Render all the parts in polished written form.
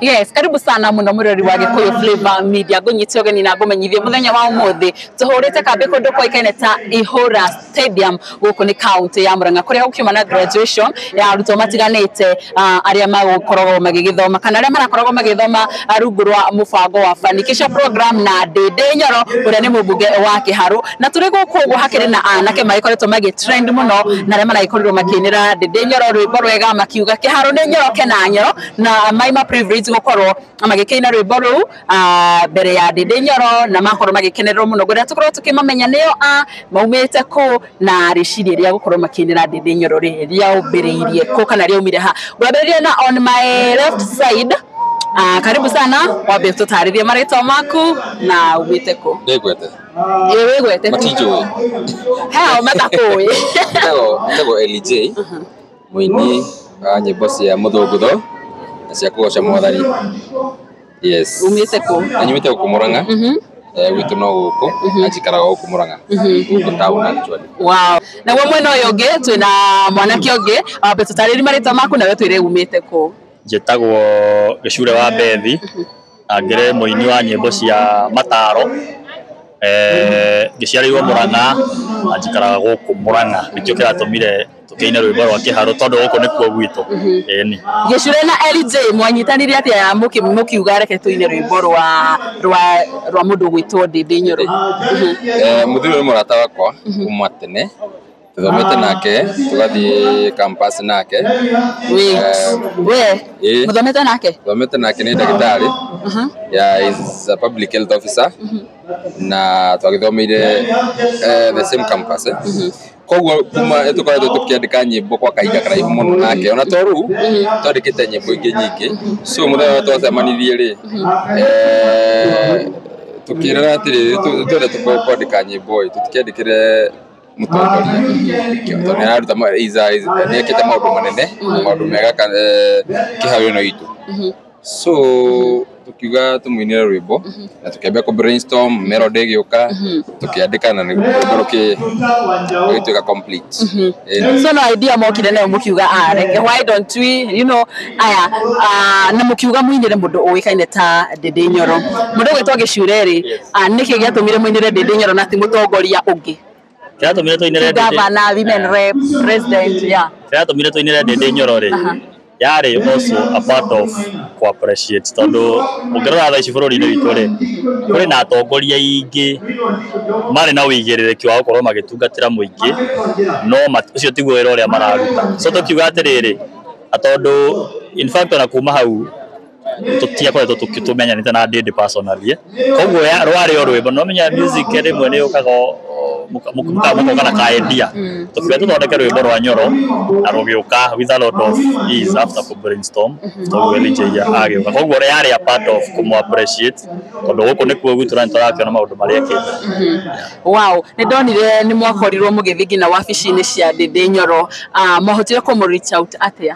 Yes, karibu sana muno murori wa Gikuyu Flavor Media. Ngunyite ugeni na ngumenyithie muthenya wa umuthi tuhurite kambi kundu koikaine ta Ihura Stadium guku ni county ya Murang'a, kuria gukiuma na graduation ya arutwo matiganite, aria magukoragwo magigithoma kana aria marakoragwo magithoma rungu rwa mubango wa Fanikisha program na Ndindi Nyoro uria ni mubunge wa Kiharu. Na turi guku uguo hakiri na anake magikoretwo magi trend muno na aria maragikorirwo makiinira Ndindi Nyoro rwimbo rwega makiuga Kiharu ni Nyoro kena Nyoro, na maima privilege gukorwo magikina rwimbo ruu mbere ya Ndindi Nyoro na makorwo magikenererwo muno. Ngwenda tukorwo tukimamenya nio a maumite ku na riciria ria gukorwo makiinira Ndindi Nyoro ri riaumbiriirie ku kana riaumire ha. Ngwambĩrĩria na on my left side. Karibu sana, wambe tutarithie marĩtwa maku na umĩte kũ? Ndĩgwete. Ĩ, wĩgwete. Matinjũĩ. Hao matakũĩ. Njĩtagwo LJ, mũini wa nyĩmbo cia mũthũngũtho na cia kũgoca Mwathani. Yes. Umĩte kũ? Na nyumĩte gũkũ Murang'a. Gwitũ no gũkũ, na njikaraga gũkũ Murang'a. Gũkũ town actually. Wow. Naguo mwena ũyũ ũngĩ twĩna mwanake ũngĩ, wambe tũtarĩrie marĩtwa maku na we twĩre umĩte kũ? Njĩtagwo Gĩcure wa Bethi, na ngĩrĩ mũini wa nyĩmbo cia mataro. Ngĩciarĩirwo Murang'a na njikaraga gũkũ Murang'a, nĩkĩo kĩratũmire tũkĩine rwĩmbo rwa Kĩharũ tondũ gũkũ nĩkuo gwitũ. Ĩni. Gĩcure na LJ mwanyitanire atĩa mũkiuga reke tũine rwĩmbo rwa mũndũ ũgwĩtwo Ndindi Nyoro? Mũthuri ũyũ nĩ mũrata wakwa kuma tene, tũthomete nake, tũgathiĩ campus nake. Wait. We, Ĩ. mũthomete nake? Thomete nake, nĩ ndagĩtarĩ. Yeah, is a public health officer na twagĩthomeire the same campus. Koguo kuma tũkoretwo tũkĩandĩka nyĩmbo kwa kahinda karaihu mũno nake, ona to rĩu twandĩkĩte nyĩmbo ingĩ nyingĩ. So mũthenya ũrĩa twacemanirie rĩ, tũkĩrana atĩrĩrĩ, twende kwandĩka nyĩmbo ĩ, tũtikĩandĩkĩre mũtongoria tondũ nĩ araruta nĩ ekĩte maũndũ manene, maũndũ mega kĩharo ĩno itũ. So tukiuga tũmũinĩre rwĩmbo na tũkĩambia kũ brainstorm, melody ĩgĩũka, tũkĩandĩka na rwĩmbo rũgĩtuĩka complete. Ĩni. So no idea mokire nayo mũkiuga, ah, reke, why don't we, aya, na mũkiuga mũinĩre mũndũ ũĩkaine ta Ndindi Nyoro, mũndũ ũgwĩtwo Gĩcure rĩ, nĩkĩ gĩatũmire mũinĩre Ndindi Nyoro na ti mũtongoria ũngĩ? Kĩratũmire tũinĩre Ndindi Governor, women rep, president, yeah. Kĩratũmire tũinĩre Ndindi Nyoro rĩ, yarĩ also a part of ku appreciate, tondũ ũngĩrora thaa ici bũrũri-inĩ witũ rĩ, kũrĩ na atongoria aingĩ marĩ na ũigĩrĩrĩki wa gũkorwo magĩtungatĩra mũingĩ, no ũcio tiguo wĩra ũrĩa mararuta. So tũkiuga atĩrĩrĩ, na tondũ in fact ona kuma hau tũtiakoretwo tũmenyanĩte na Ndindi personally, koguo rwarĩ o rwĩmbo. No menya music rĩmwe nĩ yũkaga mũkoka na ka idea, tũkiuga tũthondeke rwĩmbo rwa Nyoro na rũgĩũka with a lot of ease after ku brainstorm, tondũ LJ agĩũka. Koguo yarĩ a part of kũmũ appreciate tondũ gũkũ nĩkuo gwitũ na nĩtũrakĩona maũndũ marĩa ekĩte. Wow, nĩ ndonire nĩ mwakorirwo mũgĩthiĩ nginya wabici-inĩ cia Ndindi Nyoro. Mwahotire kũmũ reach out atĩa?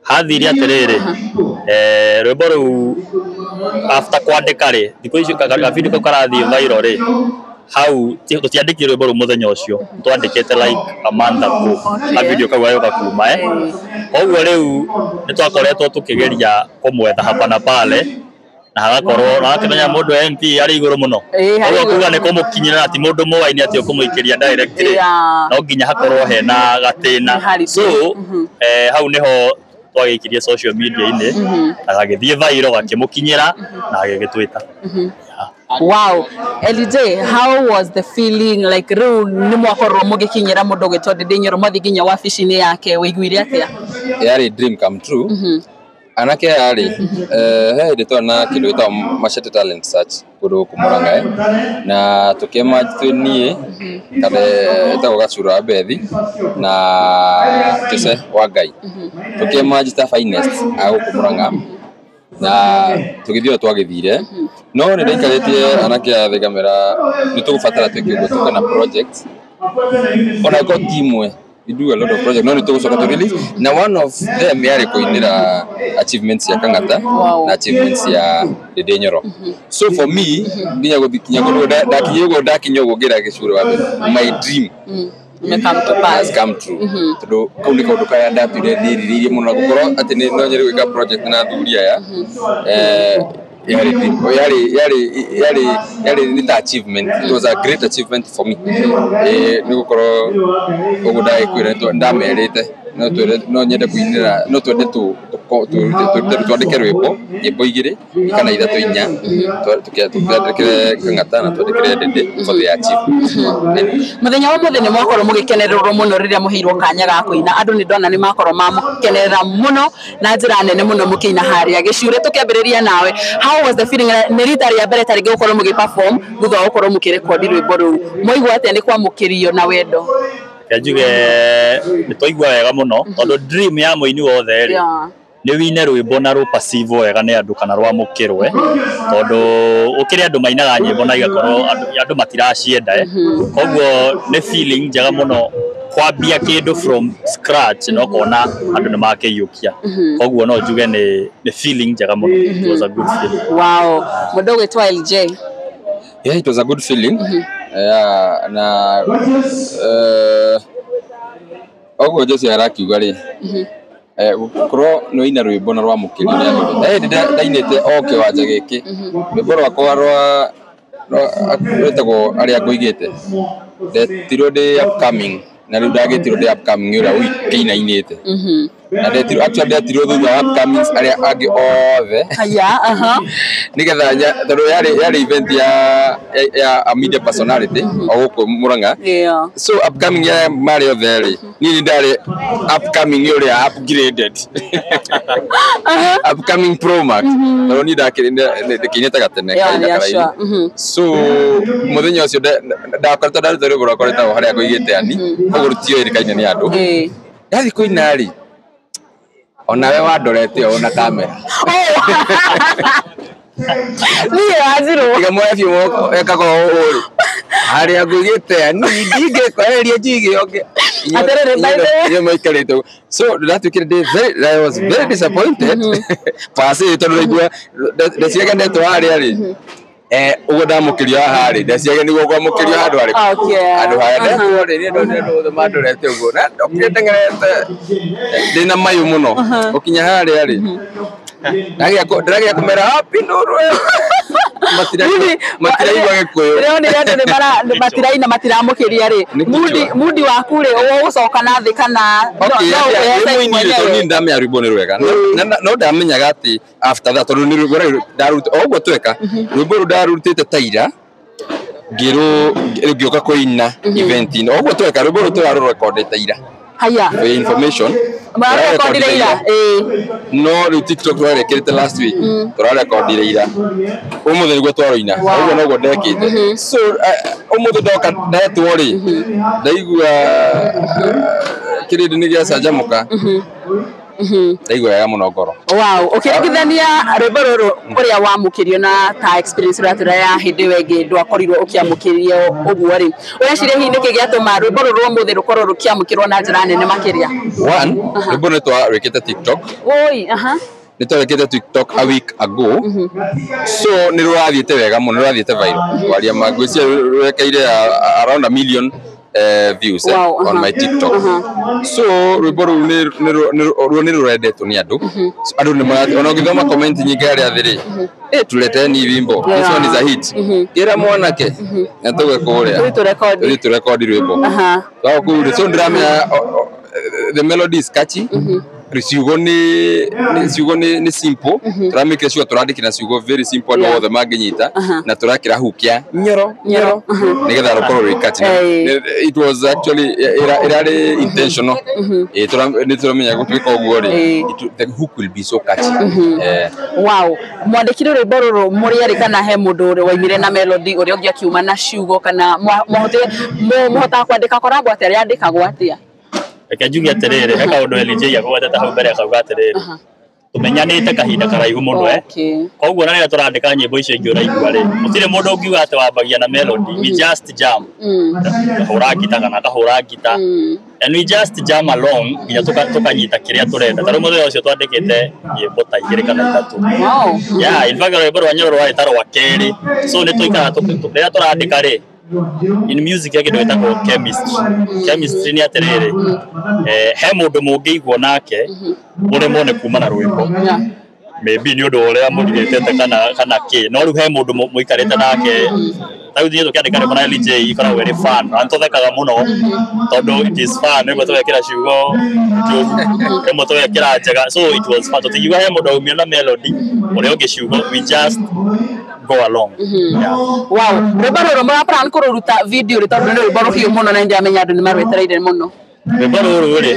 Hathire atĩrĩrĩ, rwĩmbo rũu after kwandĩka rĩ, thikũ ici ka video kau karathiĩ viral rĩ, hau tũtiandĩkire rwĩmbo rũu mũthenya ũcio, twandĩkĩte like a month ago, ka video kau gagĩũka kuma. Koguo rĩu nĩ twakoretwo tũkĩgeria kũmwetha hapa na pale na hagakorwo na hakĩmenya mũndũ MP arĩ igũrũ mũno. Ĩ, harĩ Koguo igũrũ. Kuga nĩ kũmũkinyĩra, ti mũndũ mũwaini atĩ ũkũmũikĩria directly, no nginya hakorwo hena gatĩna. Nĩ haritũ. So hau nĩho twagĩikirie social media-inĩ na gagĩthiĩ viral, gakĩmũkinyĩra na agĩgĩtwĩta. Wow. LJ, how was the feeling like rĩu nĩ mwakorwo mũgĩkinyĩra mũndũ ũgwĩtwo Ndindi Nyoro, mwathiĩ nginya wabici-inĩ yake, wĩiguire atĩa? Yarĩ dream come true. Anake aya rĩ, he hĩndĩ twarĩ na kĩndũ gĩtagwo Machete Talent Search kũndũ gũkũ Murang'a, na tũkĩemerge twĩ niĩ kana etagwo Gacura wa Bethi na Jose wa Ngai, tũkĩemerge ta finest a gũkũ Murang'a na tũgĩthiĩ ũrĩa twagĩthire. No nĩ ndaikarĩtie anake aya thĩ ngamera nĩ tũgũbatara twĩke ũguo, tũke na project ona ĩkorwo ti imwe. We do a lot of project, no nĩ tũgũcoka tũ release, na one of them yarĩ kũinĩra achievements ya Kang'ata na achievements ya Ndindi Nyoro. So for me nginya gũthiĩ kinya kũndũ ndakinya ũguo ngĩra Gĩcure wa mbere, my dream. May come to pass. Has come true. Tondu kau nĩ kaũndũ karĩa ndatũire ndĩrirĩirie mũno na gũkorwo atĩ no nyende gwĩka project na athuri aya, yarĩ yarĩ yarĩ yarĩ yarĩ nĩ ta achievement. It was a great achievement for me, nĩ gũkorwo ũguo ndagĩkwĩra ndamerĩte no twende, no nyende kũinĩra, no twende twandĩke rwĩmbo, nyĩmbo igĩrĩ kana ithatũ, inya, twandĩkĩre Kang'ata na twandĩkĩre Ndĩndĩ for the achievement. Muthenya wa muthĩ nĩ mwakorwo mũgĩkenererwo mũno rĩrĩa mũheirwo kanya ga kũina. Andũ nĩ ndona nĩ makorwo mamũkenerera mũno na njĩra nene mũno mũkĩina harĩa gĩcure. Tũkĩambĩrĩria nawe, how was the feeling? Nĩ rita rĩa mbere tarĩngĩ gũkorwo mũgĩ perform thutha wa gũkorwo mũkĩrekondi rwĩmbo rũu. Mwaigua atĩa nĩ kwamũkĩrio na wendo? Reke njuge nĩ twaigua wega mũno, tondũ dream ya mũini wothe rĩ, nĩ wine rwĩmbo na rũ-perceive wega nĩ andũ kana rwamũkĩrwe, tondũ ũkĩrĩ andũ mainaga nyĩmbo na igakorwo andũ matiracienda. Koguo nĩ feeling njega mũno kwambia kĩndũ from scratch na ũkona andũ nĩ makĩiyũkia. Koguo no njuge nĩ feeling njega mũno. It was a good feeling. Wow. Mũndũ ũgwĩtwo LJ? Yeah, it was a good feeling. Yeah, na oguo Jose arakiuga rĩ, gũkorwo nĩ waina rwĩmbo na rwamũkĩrio nĩ andũ. He hĩndĩ ndainĩte o kĩwanja gĩkĩ rwĩmbo rwakwa rwa rwĩtagwo arĩa ngũigĩte, ndetirwo ndĩ upcoming, na rĩu ndagĩtirwo ndĩ upcoming ũrĩa ũkĩinainĩte, na ndetirwo, actually ndetirwo thutha wa upcomings arĩa angĩ othe, Haya, aha. nigetha tondũ yarĩ event ya a media personality o gũkũ Murang'a. So upcoming ya marĩ othe rĩ, niĩ nĩ ndarĩ upcoming ũrĩa upgraded, upcoming pro max, tondũ niĩ ndakĩinĩte gatene kahinda karaihu. So mũthenya ũcio ndakoretwo ndaruta rwĩmbo rwakwa rwĩtagwo harĩa ngũigĩte ani, koguo rũtioĩrĩkaine nĩ andũ. Ndathiĩ kũina rĩ, onawe wandorete ũũ na kamera. Niĩ wanjirwo. Tiga moya biũ moko ekaga ũũ rĩ, harĩa ngũigĩte ani ndingĩkweheria njige oke. Atĩrĩrĩ, by the way. Inyuĩ maikarĩte ũguo. So ndatuĩkire ndĩ very, I was very disappointed pasi, tondũ ndaigua ndeciaga ndetwo harĩa rĩ, ũguo ndamũkĩrio haha rĩ, ndeciaga nĩguo kwamũkĩrio handũ harĩkũ, handũ harĩa ndetwo rĩ. Niĩ ndonire andũ othe mandorete ũguo na ndokire ndeng'erete ndĩna mayũ mũno gũkinya harĩa rĩ, ndĩragĩa kũmera happy nuru, matiraigua Gĩkũyũ. Ndĩronire andũ nĩ matiraina, matiramũkĩria rĩ. Nĩ Mudi kichwa. Mudi waku rĩ, ũgũcoka na thĩ kana Okay, no atĩa, ũkĩoya nĩ side mũini rĩ, mwenyewe? tondũ niĩ ndamenya rwĩmbo nĩ rwega. No ndamenyaga atĩ after that, tondũ nĩ rwĩmbo rũrũ ndaruta o ũguo tweka rwĩmbo rũu ndarutĩte taira ngĩrũ ngĩũka kũina event-inĩ o ũguo tweka rwĩmbo rũu tũrarũrekondete ira. Haya. For your information, Mararekondire ira, ĩĩ. No rĩu TikTok tũrarekĩrĩte last week, tũrarekondire ira, ũmũthĩ nĩguo twaroina. Ũguo noguo ndekĩte. So ũmũthĩ ndoka ndetwo rĩ, ndaigua kĩrĩndĩ nĩ gĩacanjamũka, ndaigua wega mũno ngoro. Wow, ũkĩringithania rwĩmbo rũrũ ũrĩa wamũkĩrio na ta experience ũratũra ya hĩndĩ ĩyo ĩngĩ ndwakorirwo ũkĩamũkĩrio ũguo rĩ, ũreciria hihi nĩkĩ gĩatũma rwĩmbo rũrũ ũmũthĩ rũkorwo rũkĩamũkĩrwo na njĩra nene makĩria? One, rwĩmbo nĩ twarwĩkĩte TikTok. Oi, aha. Nĩ twarĩkĩte TikTok a week ago, so nĩ rũrathiĩte wega mũno, nĩ rũrathiĩte viral kwaria ma. Ngwĩciria rũrekeire around a million views, on my TikTok. So rwĩmbo rũu nĩ rũrendetwo nĩ andũ. So, andũ nĩ mara ona ũngĩthoma comment nyingĩ harĩa thĩ rĩ, tuleteni wimbo, this one is a hit, ĩra mwanake na tũgwe kũrĩa. Tũthiĩ tũrekondi. Tũthiĩ tũrekondi rwĩmbo. Twago kũu rĩ, so ndĩramenya the melody is catchy, ciugo nĩ ciugo nĩ simple, tũramĩkĩra ciugo, tũrandĩkĩra ciugo very simple andũ othe mangĩnyita, na tũrakĩra hook ya nyoro nyoro nĩgetha rũkorwo rwĩ catchy. It was actually ĩrarĩ intentional. Nĩ tũramenya gũtuĩka ũguo rĩ, the hook will be so catchy. Wow, mwandĩkire rwĩmbo rũrũ mũrĩ erĩ kana he mũndũ ũrĩa waimire na melody, ũrĩa ũngĩ akiuma na ciugo, kana mwahotire mũhotaga kwandĩka koragwo atĩa, rĩandĩkagwo atĩa? Reke njuge atĩrĩrĩ, he kaũndũ LJ agwetete hau mbere akauga atĩrĩrĩ, tũmenyanĩte kahinda karaihu mũno. Koguo na rĩrĩa tũrandĩka nyĩmbo icio ingĩ ũraigua rĩ, gũtirĩ mũndũ ũngiuga atĩ wambagia na melody. We just jam, kahũra ngita kana kahũra ngita, and we just jam along nginya tũkanyita kĩrĩa tũrenda. Ta rĩu mũthenya ũcio twandĩkĩte nyĩmbo ta igĩrĩ kana ithatũ. Yeah, in fact rwĩmbo rwa Nyoro rwarĩ ta rwa kerĩ. So nĩ tũikaraga rĩrĩa tũrandĩka rĩ, In music ya kĩndũ gĩtagwo chemistry. Chemistry nĩ atĩrĩrĩ, he mũndũ mũngĩigwo nake ũremwo nĩ kuma na rwĩmbo, maybe nĩ ũndũ wa ũrĩa mũrirĩtete kana kĩ, no rĩu he mũndũ mũikarĩte nake. Ta rĩu ithuĩ tũkĩandĩka rwĩmbo na LJ ikoragwo ĩrĩ fun na nĩtũthekaga mũno tondũ it is fun. Rĩmwe tũgekĩra ciugo njũru, rĩmwe tũgekĩra njega, so it was fun. Tũtingiuga he mũndũ aumire na melody ũrĩa ũngĩ ciugo, we just go along, yeah. Wow, rwĩmbo rũrũ mũraplan kũrũruta video rĩ? Tondũ nĩ rwĩmbo rũhiũ mũno na nĩndĩramenya andũ nĩ marwetereire mũno. Rwĩmbo rũrũ rĩ,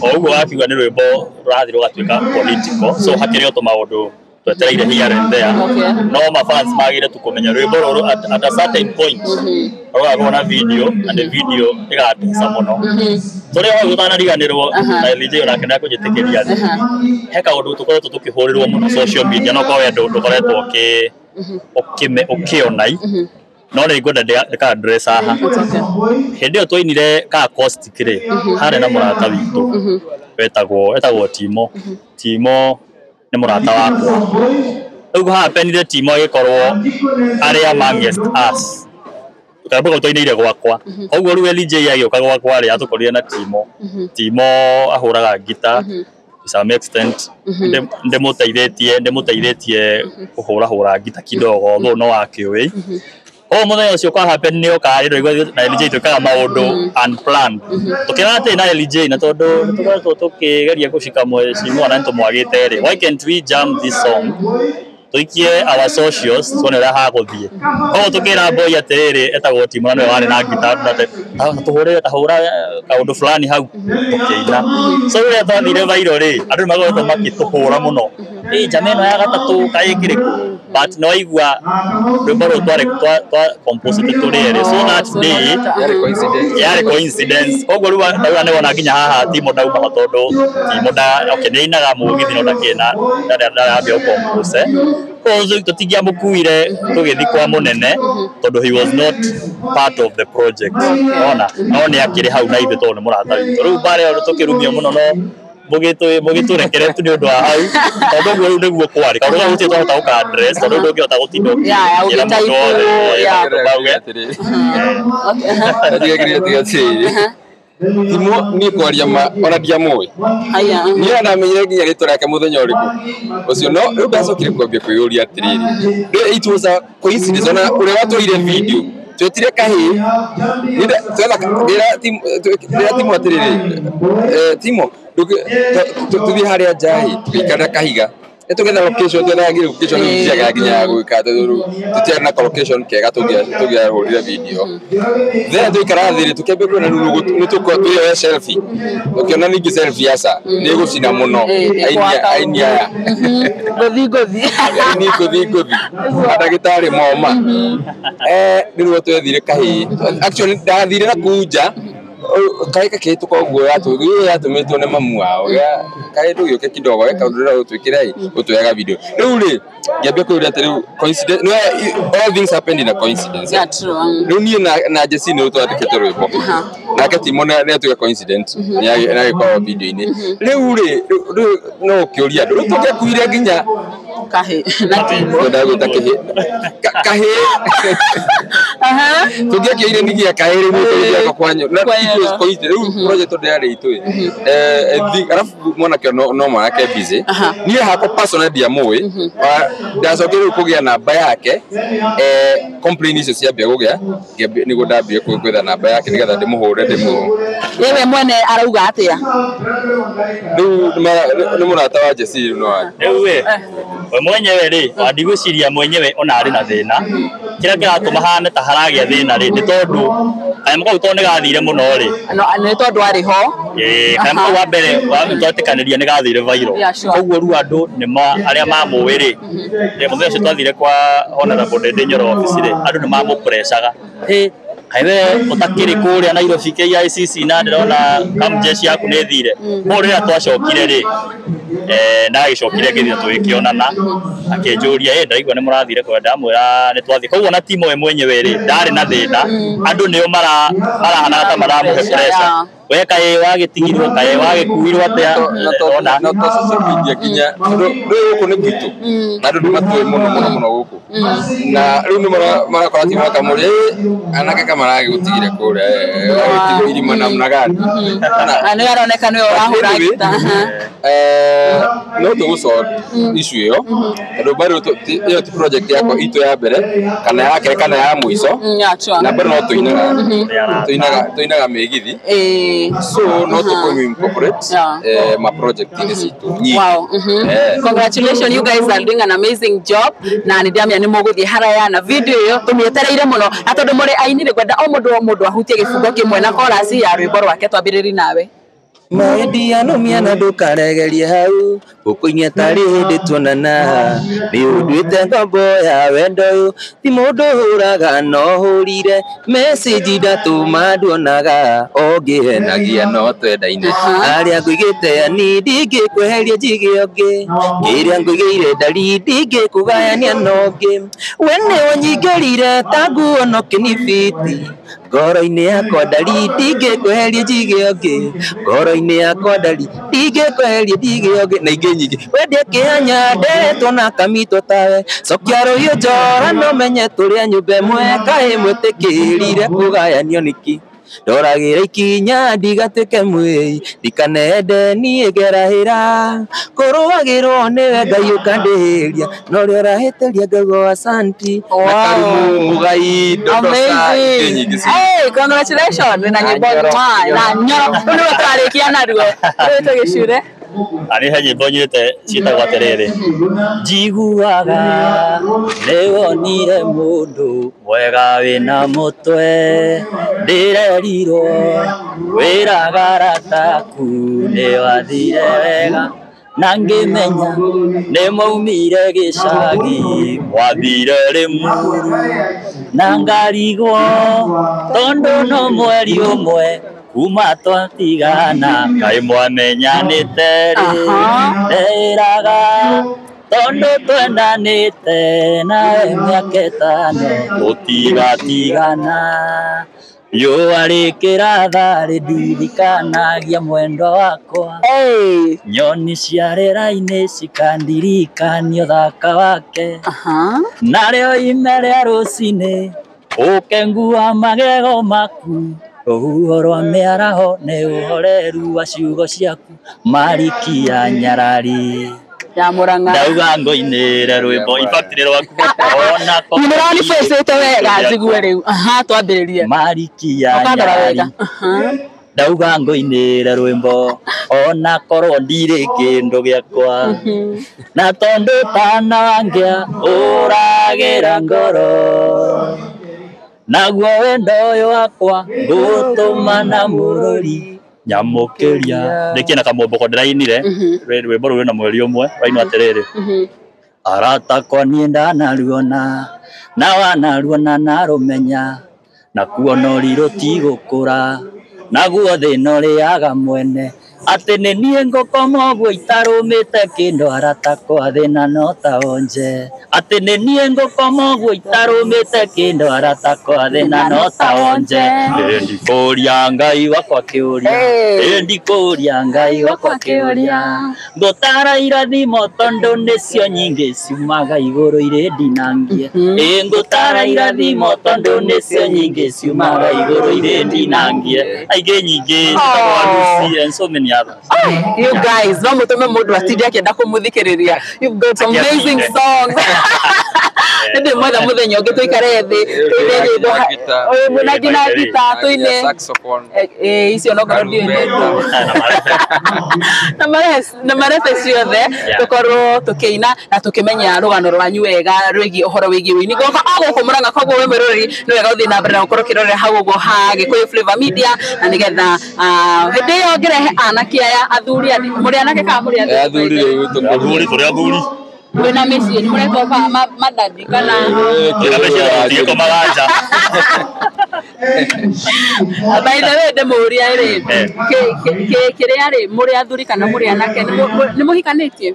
o ũguo wakiuga, nĩ rwĩmbo rũrathiĩ rũgatuĩka political, so hakĩrĩ o tũmaũndũ twetereire here and there. No mafans magĩrĩire tu kũmenya rwĩmbo rũrũ at a certain point rũgakorwo na video, and the video ĩgateca mũno. Tũrĩ hau ũtanariganĩrwo na LJ onake nĩakũnjĩtĩkĩria rĩ, he kaũndũ tũkoretwo tũkĩhũrĩrwo mũno social media, no korwo we ndũkoretwo ũkĩonai, no nĩ ngwenda ndĩka address haha. It's okay. Hĩndĩ ĩyo twainire ka acoustic rĩ, harĩ na mũrata witũ wetagwo Timo. Timo nĩ mũrata wakwa. Rĩu happenire Timo agĩkorwo arĩ amongst us karwĩmbo kau twainĩire gwakwa. Koguo rĩu LJ agĩũka gwakwa rĩ, atũkorire na Timo. Timo ahũraga ngita to some extent, ndĩmũteithĩtie kũhũra hũra ngita kidogo, although no akĩũĩ. O mũthenya ũcio kwa happen nĩ oka rĩ, ndũraigua na LJ twĩkaga maũndũ unplanned. Tũkĩra atĩ na LJ, na tondũ nĩ tũkoretwo tũkĩgeria gũcika mheshimiwa na nĩ tũmwagĩte rĩ, why can't we jam this song, tũikie our socials, tuone ũrĩa hagũthiĩ. Koguo tũkĩra boy atĩrĩrĩ, etagwo Timo na nĩwe warĩ na ngita, tũhũrĩre tahũra kaũndũ fulani hau, tũkĩina. So rĩrĩa twathire viral rĩ, andũ nĩ makoretwo makĩtũhũra mũno, ĩ njama ĩno ya gatatũ kaĩ ĩkĩrĩ kũ? But no waigua rwĩmbo rũrũ twarĩ twa compose tũrĩ erĩ, so that day Yarĩ coincidence. Yarĩ coincidence. Koguo rĩu ndauga nĩ wona nginya haha Timo ndauma ho, tondũ Timo nda okay nĩ ainaga mũgithi no ndakĩna ndarambia gũcompose. Koguo tũtingĩamũkuire tũgĩthiĩ kwa mũnene tondũ he was not part of the project ona, no nĩ akĩrĩ hau na ithuĩ tondũ nĩ mũrata witũ. Rĩu mbara ĩyo tũkĩrumio mũno, no mũgĩtũrekere tu nĩ ũndũ wa hau, tondũ ũguo rĩu nĩguo kwarĩ. Kaũndũ kau gũtirĩ twahota gũka address tondũ ndũngĩhota gũtinda Yeah, ũkĩra mũndũ ũgĩtype, wothe maũndũ mauge. Atĩrĩrĩ. Ndigagĩrĩria tiga atĩrĩrĩ. Timo niĩ kwaria ma ona ndiamũĩ. Haya. Niĩ ndamenyire nginya rĩtwa rĩake mũthenya ũrĩkũ ũcio, no rĩu ndacokire kwambia kwĩyũria atĩrĩrĩ, rĩu it was a coincidence ona ũrĩa watũire video twetire kahĩĩ. Niĩ twetha ngĩra Timo atĩrĩrĩ, Timo, tũthiĩ harĩa nja ĩ tũgĩikarĩra kahiga. Nĩ tũgetha location, twethaga nginya location rĩu njega nginya ya gwĩka, tondũ rĩu tũtiarĩ na location kega tũngĩahũrire video. Then tũikara thĩ rĩ, tũkĩambia kuona rĩu nĩ tũkorwo twĩyoe selfie, ũkĩona ningĩ selfie aca nĩ ĩgũcina mũno. Aini Gwaka aini aya ngothi ngothi. Aini ngũthi ngũthi, mandagĩtarĩ moma. Nĩguo twethire kahĩĩ. Actually ndathire na kũu nja, kahĩĩ gakĩhĩtũka ũguo, yatũmĩtwo nĩ mamu wao, kahĩĩ ndũgĩũke kidogo ge kaũndũ ndĩrenda gũtwĩkĩra ĩ gũtwega video. Rĩu rĩ, ngĩambia kwĩyũria atĩ rĩu coincidence no, all things happen in a coincidence. Yeah, true. Rĩu niĩ na Jesse nĩ twandĩkĩte rwĩmbo, nake Timo nĩ atuĩka coincident nĩ agĩkorwo video-inĩ. Rĩu rĩ, rĩu no ũkĩũria andũ rĩu tũngĩakuire nginya Kahĩ na Timo. Kwenda gwĩta kĩhĩ kahĩ. Tũngĩakĩire nginya kahĩ rĩu nĩ kwanyu na Kwanyu. it was coincidence. Rĩu project tondũ yarĩ itũ ĩ, I think arabu mwanake no mwanake busy. Niĩ hakwa personally ndiamũĩ. Ndacokire rĩu kũgĩa namba yake, complain icio ciambia kũgĩa, nĩguo ndambire gwetha namba yake nĩgetha ndĩmũhũre ndĩmũ Yewe mwene arauga atia? Rĩu nĩ mũrata wa Jesse rĩu no wa Rĩu ĩ we mwenyewe rĩ, wandigwĩciria mwenyewe ona arĩ na thĩna. Kĩrĩa kĩratũma hane ta haragĩa thĩna rĩ, nĩ tondũ kanyamũ kau tondũ nĩ gathire mũno rĩ. No, nĩ tondũ arĩ ho. Ĩĩ, kanyamũ kau wa mbere twetĩkanĩria nĩ gathire viral. Yeah, sure. Koguo rĩu andũ nĩ ma arĩa mamũĩ rĩ, mũthenya ũcio twathire kwa Honorable Ndindi Nyoro office rĩ, andũ nĩ mamũprecaga, ĩ kaĩ we ũtakĩrĩ kũrĩa Nairobi KICC na ndĩrona kamjeshi yaku nĩ ĩthire. Koguo rĩrĩa twacokire rĩ, ndagĩcokire ngĩthiĩ tũgĩkĩonana, akĩnjũria, ĩ ndaigua nĩ mũrathire kwa, ndamwĩra nĩ twathiĩ. Koguo na Timo we mwenyewe rĩ, ndarĩ na thĩna, andũ nĩo marahana ta maramũhe pressure. We kaĩ wagĩtigirwo kaĩ wagĩkuirwo atĩa na to social media nginya tondũ rĩu gũkũ nĩ gwitũ na andũ nĩ matũĩ mũno mũno mũno gũkũ na rĩu nĩ marakora atĩ makamũria anake kamaragĩgũtigire kũrĩa agĩtigwo irima namna gani na nĩ aroneka nĩwe ũrahũra ngita. No tũgũ-sort issue ĩyo tondũ bado ĩyo ti project yakwa itũ ya mbere kana ya kerĩ kana ya mũico na bado no tũinaga mĩgithi so no tũkũ incorporate ma project inĩ citũ nyingĩ. Wow. Congratulations, you guys are doing an amazing job na nĩ ndamenya nĩ mũgũthiĩ haraya na video ĩyo tũmĩetereire mũno na tondũ mũrĩ aini nĩ ngwenda o mũndũ ahutie gĩbungo kĩmwe na chorus ya rwĩmbo rwake twambĩrĩrie nawe. Maendia no miana ndukaregerie hau ũkũinia tarĩ hĩndĩ tuonana nĩ ũnduĩte ngombo ya wendo ũyũ ti mũndũ hũraga no hũrire message ndatũma nduonaga ũngĩhenagia no twendaine arĩa ngũigĩte ani ndingĩkweheria njige ũngĩ kĩrĩa ngũigĩire ndari ndingĩkũgayania na ũngĩ we nĩwe nyingĩrire ta nguo no kĩnibiti ngoro-inĩ yakwa ndari ndingĩkweheria njige ũngĩ ngoro-inĩ yakwa ndari ndingĩkweheria njige ũngĩ na ingĩ nyingĩ wendie kĩhanya ndetwo na kamitwo tawe cokia rũhiũ njora no menye tũrĩ a nyũmba ĩmwe kaĩ mwĩtĩkĩrire kũgayanio nĩkĩ ndoragĩra ikinya ndigatuĩke mwĩi ndikanende niĩ ngerahĩra kũrũagĩrwo nĩwe Ngai ũkandĩhĩria no ũrĩa ũrahĩtĩria ngauga asanti na Karumu Mugai Dodosa ingĩ nyingĩ. Hey, congratulations na nyĩmbo na nyoro rĩu nĩwe tũrarĩkia naruo rĩu tũgĩcure. Arĩ he nyĩmbo nyinĩte ciĩtagwo atĩrĩrĩ njiguaga nĩwonire mũndũ mwega wĩna mũtwe ndĩrerirwo wĩraga arata aku nĩwathire wega na ngĩmenya nĩmaumire gĩcagi mwathire Rĩmuru na ngarigwo tondũ no mweri ũmwe kuma twatigana kaĩ mwamenyanĩte rĩ ndĩraga tondũ twendanĩte nawe mĩaka ĩtano tũtigatigana riũa rĩkĩratha rĩndirikanagia mwendwa wakwa nyoni cia rĩera-inĩ cikandirikania ũthaka wake narĩo ime rĩa rũcinĩ ũkengu wa magego maku rũhuho rwa mĩaraho nĩ ũhoreru wa ciugo ciaku marikia nyarari ya Murang'a ndauga ngũinĩre rwĩmbo in fact nĩ rwaku ona nĩũranibũcĩte wega njigue rĩu twambĩrĩrie marikia ũkandora nyarari wega ndauga ngũinĩre rwĩmbo ona korwo ndirĩ kĩndũ gĩakwa na tondũ tanangĩa ũragĩra ngoro naguo wendo ũyũ wakwa ngũtũma na mũrũri nyamũkĩria ndĩkie na kamomboko ndĩrainire rwĩmbo rũu rwĩna mweri ũmwe rainwo atĩrĩrĩ arata akwa niĩ ndanaruona na wanaruona narũmenya nakuo nori rũtigũkũra naguo thĩna ũrĩaga mwene atĩ nĩ niĩ ngũkoma ũguo itarũmĩte kĩndũ arata akwa thĩna no ta onje atĩ nĩ niĩ ngũkoma ũguo itarũmĩte kĩndũ arata akwa thĩna no ta onje ndikũria Ngai wakwa kĩũria ndikũria Ngai wakwa kĩũria ngũtara irathimo tondũ nĩcio nyingĩ ciumaga igũrũ irĩ ndinangie ngũtara irathimo tondũ nĩcio nyingĩ ciumaga igũrũ irĩ ndinangie aingĩ nyingĩ ciĩtagwo Lucy and so many others. You guys, no mũtũme mũndũ atinde akĩenda kũmũthikĩrĩria. You've got amazing songs. Nĩ mwetha mũthenya ũngĩ tũikare thĩ tũine nyĩmbo na nginya ngita tũine icio no ngorwo ndiũĩ na marebe ciothe tũkorwo tũkĩina na tũkĩmenya rũgano rwanyu wega rwĩgiĩ ũhoro wĩgiĩ ũini goka o gũkũ Murang'a. Koguo we mwĩroreri nĩ wega ũthiĩ na mbere na gũkorwo ũkĩrorera hau ũguo ha Gĩkũyũ Flavor Media na nĩgetha hĩndĩ ĩyo ngĩrehe anake aya athuri mũrĩ anake kana mũrĩ athuri athuri tũrĩ athuri mwĩna mĩciĩ nĩ mũretwo madadi kana twĩna mĩciĩ tũtigĩkomaga nja. By the way ndĩmũria rĩ kĩrĩa rĩ mũrĩ athuri kana mũrĩ anake nĩ mũhikanĩtie?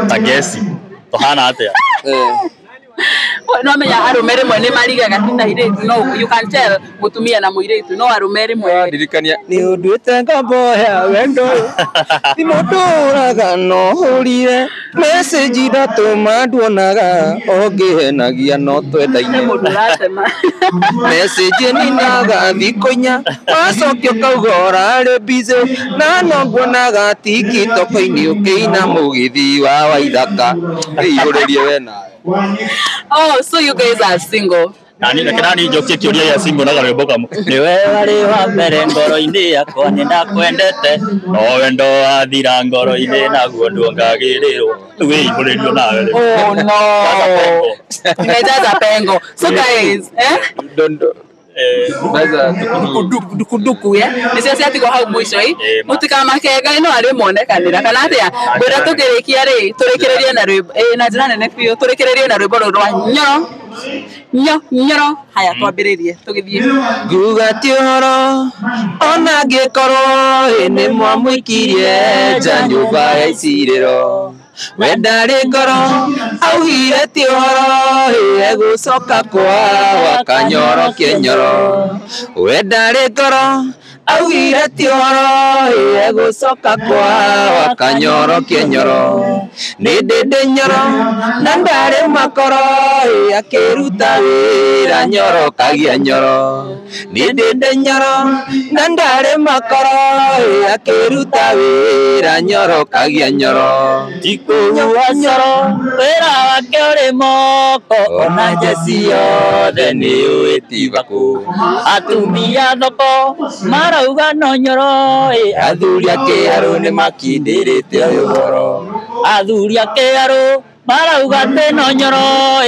Ta ngeci tũhana atĩa? No menya arũme rĩmwe nĩ marigaga ti ta airĩtu, no you can tell mũtumia na mũirĩtu, no arũme rĩmwe. Ndirikania. Nĩ ũnduĩte ngombo ya wendo ti mũndũ ũraga no hũrire message ndatũma nduonaga ũngĩhenagia no twendaine. Mũndũ ũratema. Message ninaga thikũ inya wacokia ũkauga ũrarĩ busy na no nguonaga TikTok-inĩ ũkĩina mũgithi wa Waithaka Ĩihũrĩrie we nawe. Oh, so you guys are single. Nani reke nani njokie kĩũria gĩa single na karwĩmbo kamwe. Nĩ we warĩ wa mbere ngoro-inĩ yakwa nĩ ndakwendete no wendo wathira ngoro-inĩ naguo nduongagĩrĩrwo. Rĩu wĩihũrĩrio nawe rĩu. Oh no. Nimejaza pengo. So guys, eh? Dondo. Naweza tukudu. Dukuduku ya nĩcio ciatigwo hau mũico i mũtikamake Ngai no arĩ muonekanĩra kana atĩa. Ngwĩra tũkĩrĩkia rĩ tũrĩkĩrĩrie na rwĩmbo na njĩra nene biũ, tũrĩkĩrĩrie na rwĩmbo rũrũ rwa nyoro nyo nyoro. Haya, twambĩrĩrie tũgĩthiĩ. Nguga ti ũhoro ona ngĩkorwo ĩ nĩ mwamũikirie nja nyũmba ya icirĩro wendarĩ ngoro augire ti ũhoro ĩ egũcoka kwao akanyorokie nyoro wendarĩ ngoro augire ti ũhoro ĩ egũcoka kwao akanyorokie nyoro nĩ ndĩndĩ nyoro na ndarĩ makoro ĩ akĩruta wĩra nyoro kagia nyoro nĩ ndĩndĩ nyoro na ndarĩ makoro ĩ akĩruta wĩra nyoro kagia nyoro. Tikũua nyoro wĩra wake ũrĩ moko ona njeci yothe nĩ ũĩ ti bakũ. Atumia thoko marauga no nyoro ĩ. Athuri a kĩarũ nĩ makindĩrĩte ũyũ ũhoro. Athuri a kĩarũ marauga atĩ no nyoro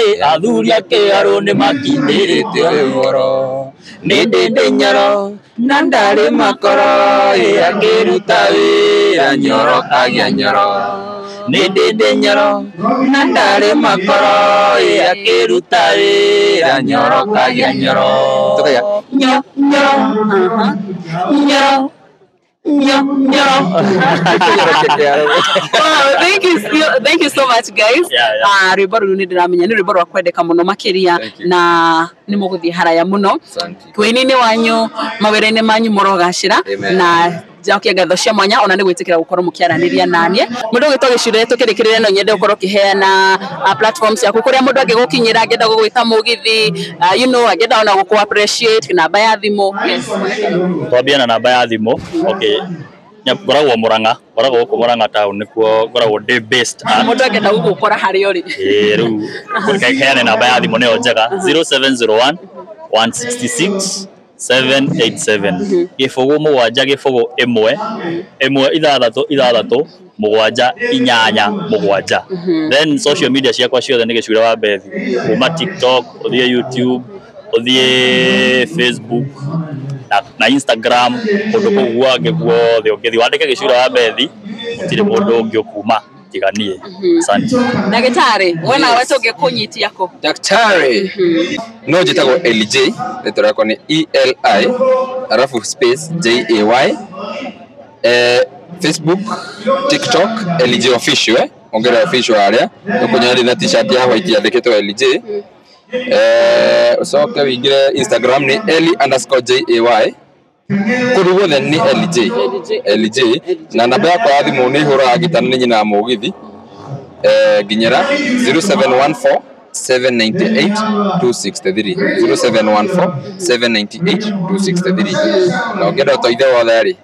ĩ. Athuri a kĩarũ nĩ makindĩrĩte ũyũ ũhoro. Nĩ ndĩndĩ nyoro na ndarĩ makoro ĩ akĩruta wĩra nyoro kagia nyoro. Nĩ ndĩndĩ nyoro na ndarĩ makoro ĩ akĩruta wĩra nyoro kagia nyoro. Tukaya. Nyo nyoro nyoro nyo nyoro. Wow, thank you so much guys. Rwĩmbo rũrũ nĩ ndĩramenya nĩ rwĩmbo rwa kwendeka mũno makĩria na nĩ mũgũthiĩ haraya mũno wĩini-inĩ wanyu mawĩra-inĩ manyu mũrogacĩra na njokie ngatho cia mwanya ona nĩ gwĩtĩkĩra gũkorwo mũkĩaranĩria naniĩ. Mũndũ ũgĩtwo gĩcure tũkĩrĩkĩrĩria no nyende gũkorwo ũkĩheana platforms ciaku kũrĩa mũndũ angĩgũkinyĩra angĩenda gũgwĩta mũgithi, you know, angĩenda ona gũkũ appreciate, namba ya thimũ. Yes. Twambie na namba ya thimũ. Okay. Ngoragwo Murang'a, ngoragwo gũkũ Murang'a town nĩkuo ngoragwo ndĩ based at. Mũndũ angĩenda gũgũkora harĩa ũrĩ. Ĩĩ rĩu heane namba ya thimũ nĩyo njega 0701 166 787 gĩbũgũ mũgwanja gĩbũgũ ĩmwe ĩmwe ithathatũ ithathatũ mũgwanja inyanya mũgwanja. Then social media ciakwa ciothe nĩ Gĩcure wa Bethi, kuma TikTok ũthiĩ YouTube ũthiĩ Facebook na Instagram kũndũ kũu guothe guothe ũngĩthiĩ wandĩke Gĩcure wa Bethi gũtirĩ mũndũ ũngĩ ũkuma tiga niĩ. Asante. Ndagĩtarĩ, we nawe tũngĩkũnyitia kũ? Daktari. No njĩtagwo LJ, rĩtwa rĩakwa nĩ ELI alafu space JAY. Facebook, TikTok, LJ official, ongerera official harĩa ũkũnyona ndĩ na t-shirt ya white yandĩkĩtwo LJ. Ũcoke wĩingĩre Instagram nĩ Eli_JAY. Kũndũ guothe nĩ LJ. LJ. Na namba yakwa ya thimũ nĩ hũraga ngita nĩ nyina mũgithi. Nginyĩra 0714 798 263 0714 798 263. Na ũngĩenda ũteithio wothe rĩ,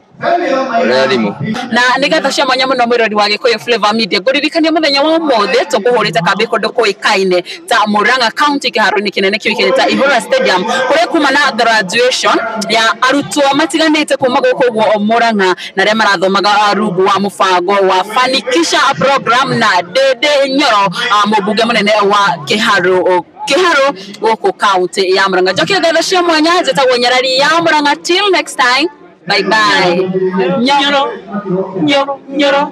ũrĩa thimũ. Na nĩ ngatho cia mwanya mũno mwĩrori wa Gĩkũyũ Flavor Media. Ngũririkania mũthenya wa ũmũthĩ tũkũhũrĩte kambĩ kũndũ kũĩkaine ta Murang'a County kĩharo-inĩ kĩnene kĩũĩkaine ta Ihũra Stadium kũrĩa kuma na graduation ya arutwo matiganĩte kuma gũkũ ũguo Murang'a na arĩa marathomaga rungu wa mũbango wa Fanikisha program na Ndĩndĩ Nyoro, mũmbunge mũnene wa Kĩharũ gũkũ county ya Murang'a. Njokie ngatho cia mwanya, njĩtagwo Nyarari ya Murang'a. Till next time. Bye bye. Nyoro, nyoro, nyoro.